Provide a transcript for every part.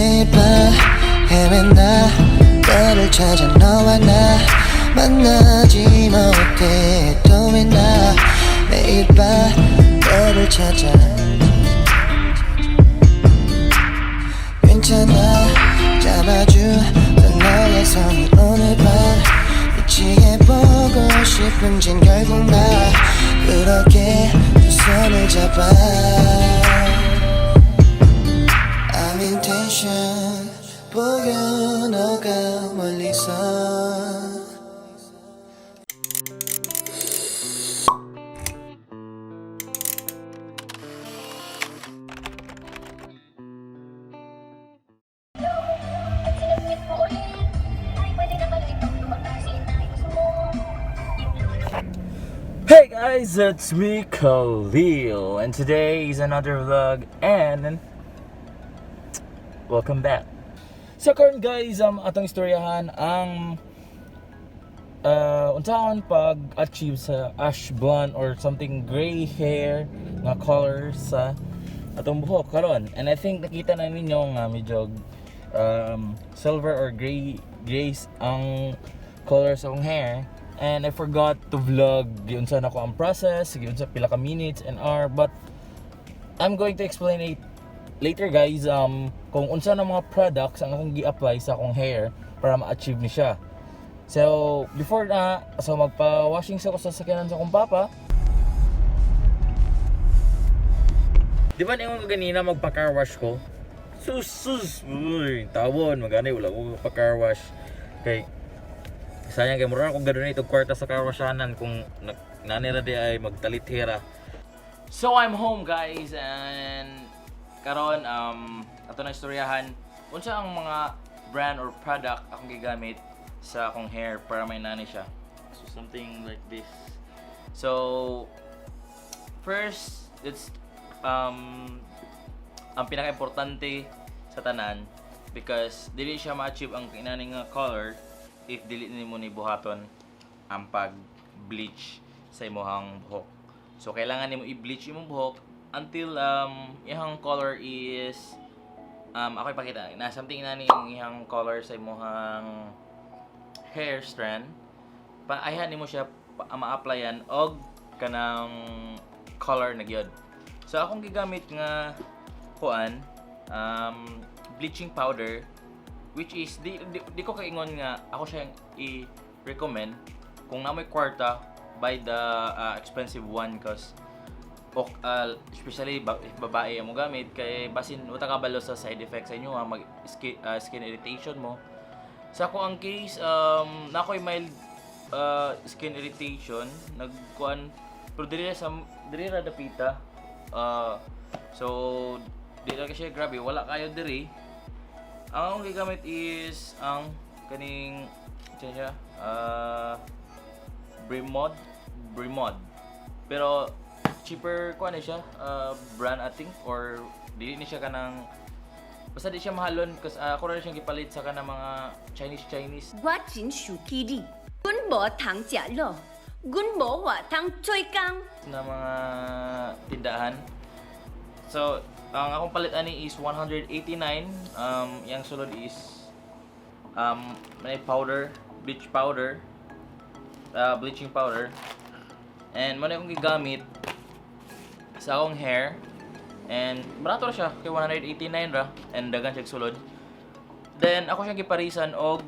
매일 밤 헤맨다. 너를 찾아 너와 나 만나지 못해. 또 왜 나 매일 밤 너를 찾아. 괜찮아, 잡아주던 너의 손이 오늘 밤 미치게 보고 싶은진 결국 나 그렇게 두 손을 잡아. I'm in tension. 보여 너가 멀리서. Hey guys, it's me, Khalil, and today is another vlog and welcome back. So karon guys, atong istoryahan ang unsaon pag-achieve sa ash blonde or something gray hair nga color sa atong buhok karon. And I think nakita na ninyo nga medyo silver or gray grays ang color sa akong hair. And I forgot to vlog giunsa na ko ang process, giunsa pila ka minutes and hour, but I'm going to explain it later guys, kung unsa na mga products ang akong gi-apply sa akong hair para ma-achieve ni siya. So, before na, so magpa-washing sa ko sa sakyanan sa akong papa. Di ba ningon ko ganina magpa-car wash ko? Sus, sus, uy, tawon, magani, wala ko pa-car wash. Kay, sayang kay mura akong ganun itong kwarta sa car washanan kung nanira di ay magtalithira. So I'm home guys, and karon ato na istoryahan unsa ang mga brand or product akong gigamit sa akong hair para may nani siya. So something like this. So first, it's ang pinaka-importante sa tanan because dili siya ma-achieve ang inani nga color if dili nimo ni buhaton ang pag-bleach sa imong buhok. So kailangan nimo i-bleach imong buhok until iyang color is ako ipakita na something inani ang iyang color sa imong hair strand. Pa ayhan nimo siya ma-applyan og kanang color na gyud. So akong gigamit nga kuan, bleaching powder, which is di ko kaingon nga ako siya i-recommend. Kung namoy kwarta, buy the expensive one cause ok, especially if babae ang mo gamit kay basin wala ka kabalo sa side effects sa inyo ha, mag skin, skin irritation mo. Sa ako ang case, na ako'y mild skin irritation, nagkuan pero diri sa diri ra dapita. So di ra kasi grabe, wala kayo diri. Ang akong gigamit is ang kaning siya siya Bremod Bremod. Pero cheaper kuan na siya, brand I think, or dili ni siya kanang basta di siya mahalon kasi ako ra siyang gipalit sa kanang mga Chinese Chinese. 我真生气你，阮无通食卤，阮无法通做工。 Na mga tindahan. So, ang akong palit ani is 189. Yang sulod is may powder, bleach powder, bleaching powder. And mo na akong gigamit sa akong hair. And barato ra siya, kay 189 ra and dagan siya sulod. Then ako siyang giparisan og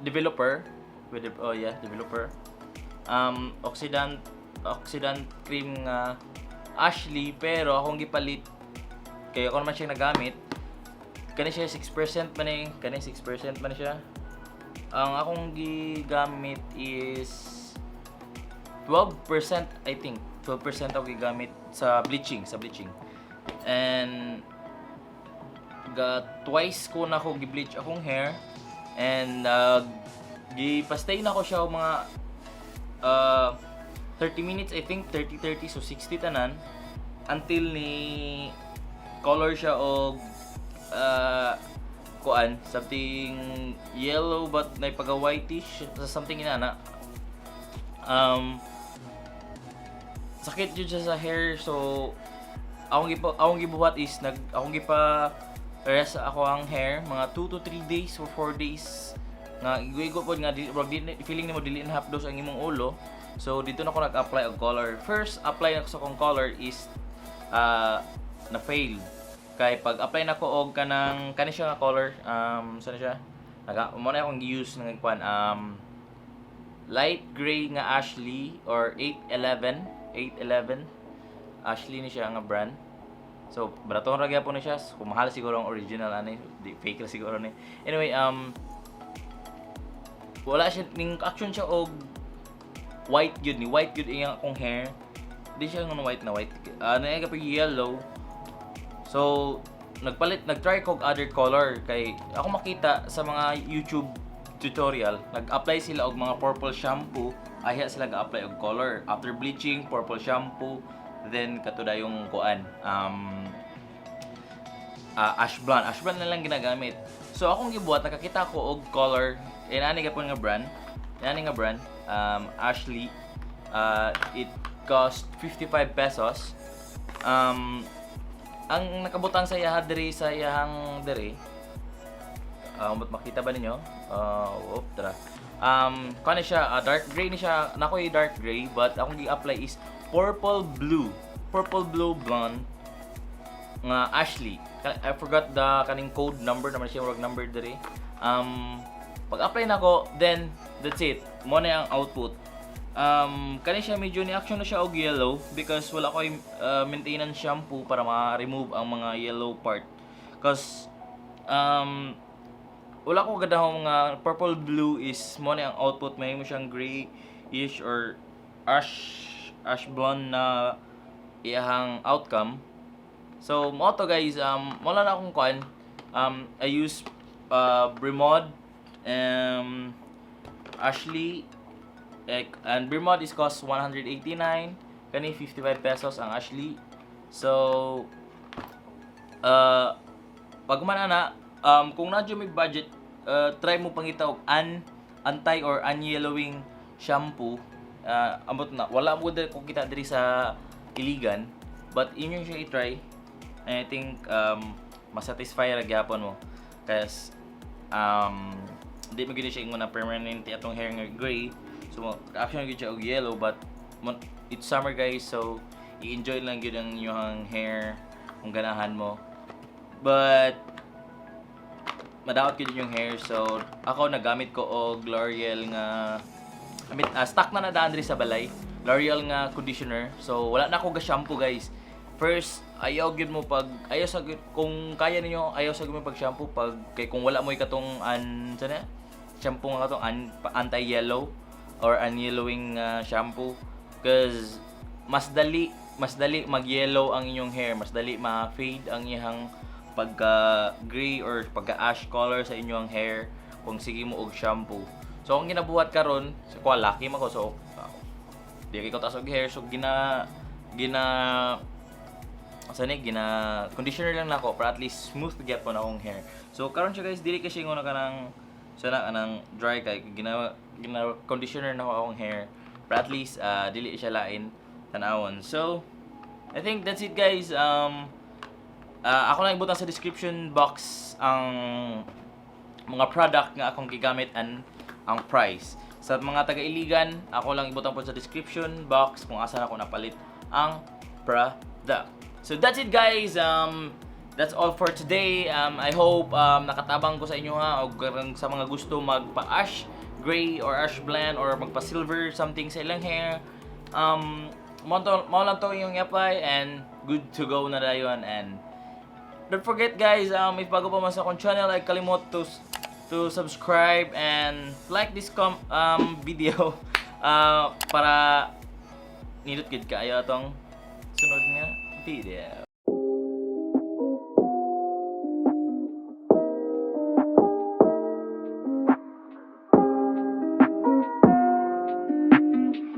developer with the, oh yeah, developer. Oxidant cream nga Ashley, pero akong gipalit kay ako naman siya nagamit. Kani siya 6% man eh, kani 6% man siya. Ang akong gigamit is 12% I think. 12% ako gigamit sa bleaching, sa bleaching. And ga twice ko na ako gi-bleach akong hair and gi-pastay na ko siya og mga 30 minutes I think, 30 30, so 60 tanan until ni color siya og kuan, something yellow but nay pagka whitish, something inana. Sakit jud siya sa hair, so akong gibuhat is nag akong gipa Rest ako ang hair mga 2 to 3 days or 4 days nga igo-igo pod nga di, murag di, feeling nimo dili na hapdos ang imong ulo. So dito na ako nag-apply og color. First apply nako sa akong color is na fail. Kay pag apply nako og kanang kani siya nga color, saan na siya? Naga mo na akong gi-use ng kuan, light gray nga Ashley or 811, 811 Ashley ni siya nga brand. So, barato ra gyapon ni siya. Kung mahal siguro ang original ani, di fake ra siguro ni. Anyway, wala siya ning action siya og white gyud ni white gyud iyang akong hair. Di siya nga white na white. Ah, uh, kapag yellow. So, nagpalit, nagtry ko og other color kay ako makita sa mga YouTube tutorial, nag-apply sila og mga purple shampoo, ayha sila ga-apply og color. After bleaching, purple shampoo, then kato yung kuan, ash blonde. Ash blonde na lang ginagamit. So akong gibuhat, nakakita ko og color, inani gapon nga brand, inani nga brand, Ashley. It cost 55 pesos. Ang nakabutang sa iyaha diri sa iyahang diri, ba't makita ba ninyo? Whoop, tara. Kuan ni siya, dark gray ni siya. Nako yung dark gray, but akong gi-apply is purple blue. Purple blue blonde nga Ashley. I forgot the kaning code number naman siya, murag number diri. Pag-apply nako, then that's it. Mo na ang output. Kani siya medyo ni action na siya og yellow because wala ko maintenance shampoo para ma-remove ang mga yellow part. 'Cause wala ko gadahom nga purple blue is mo na ang output, may mo siyang grayish or ash blonde na iyahang outcome. So, mo to guys, mo lang na akong kuan. I use Bremod, Ashley, and Bremod is cost 189, kani 55 pesos ang Ashley. So, pag man ana, kung naa may budget, try mo pangita og an anti or un-yellowing shampoo. Ambot na wala mo diri ko kita diri sa Iligan, but inyo siya i-try. And I think masatisfy ra gyapon mo. Kaya di mo gid siya ingon na permanent atong hair nga gray. So actually gid siya og yellow, but it's summer, guys, so i-enjoy lang gyud ang inyong hair kung ganahan mo. But madaot gyud yung hair, so ako nagamit ko og L'Oreal nga, I mean, stock na na daan diri sa balay. L'Oreal nga conditioner. So wala na ako ga shampoo, guys. First, ayaw gyud mo pag ayaw sa kung kaya ninyo, ayaw sa gyud mo pag shampoo pag kay kung wala mo katong an sana shampoo nga katong anti-yellow or un-yellowing shampoo, 'cause mas dali mag-yellow ang inyong hair, mas dali ma-fade ang iyang pagka gray or pagka ash color sa inyong hair kung sige mo og shampoo. So ang ginabuhat karon, sa kuha laki man ko, so di kay ko taas og hair, so gina gina sa ni gina conditioner lang nako para at least smooth gyapon akong hair. So karon siya, guys, dili kay siya ingon na kanang sana kanang dry kay gina gina conditioner na ko akong hair para at least dili siya lain tan-awon. So I think that's it, guys. Ako lang ibutang sa description box ang mga product nga akong gigamit and ang price. Sa mga taga-Iligan, ako lang ibutang po sa description box kung asa na ako napalit ang product. So that's it, guys. That's all for today. I hope nakatabang ko sa inyo ha o sa mga gusto magpa-ash gray or ash blonde or magpa-silver something sa ilang hair. Mao lang to yung i-apply and good to go na dayon. And don't forget, guys, if bago pa man sa akong channel, ay kalimot to subscribe and like this com video para nindot gid kaayo atong sunod nga video.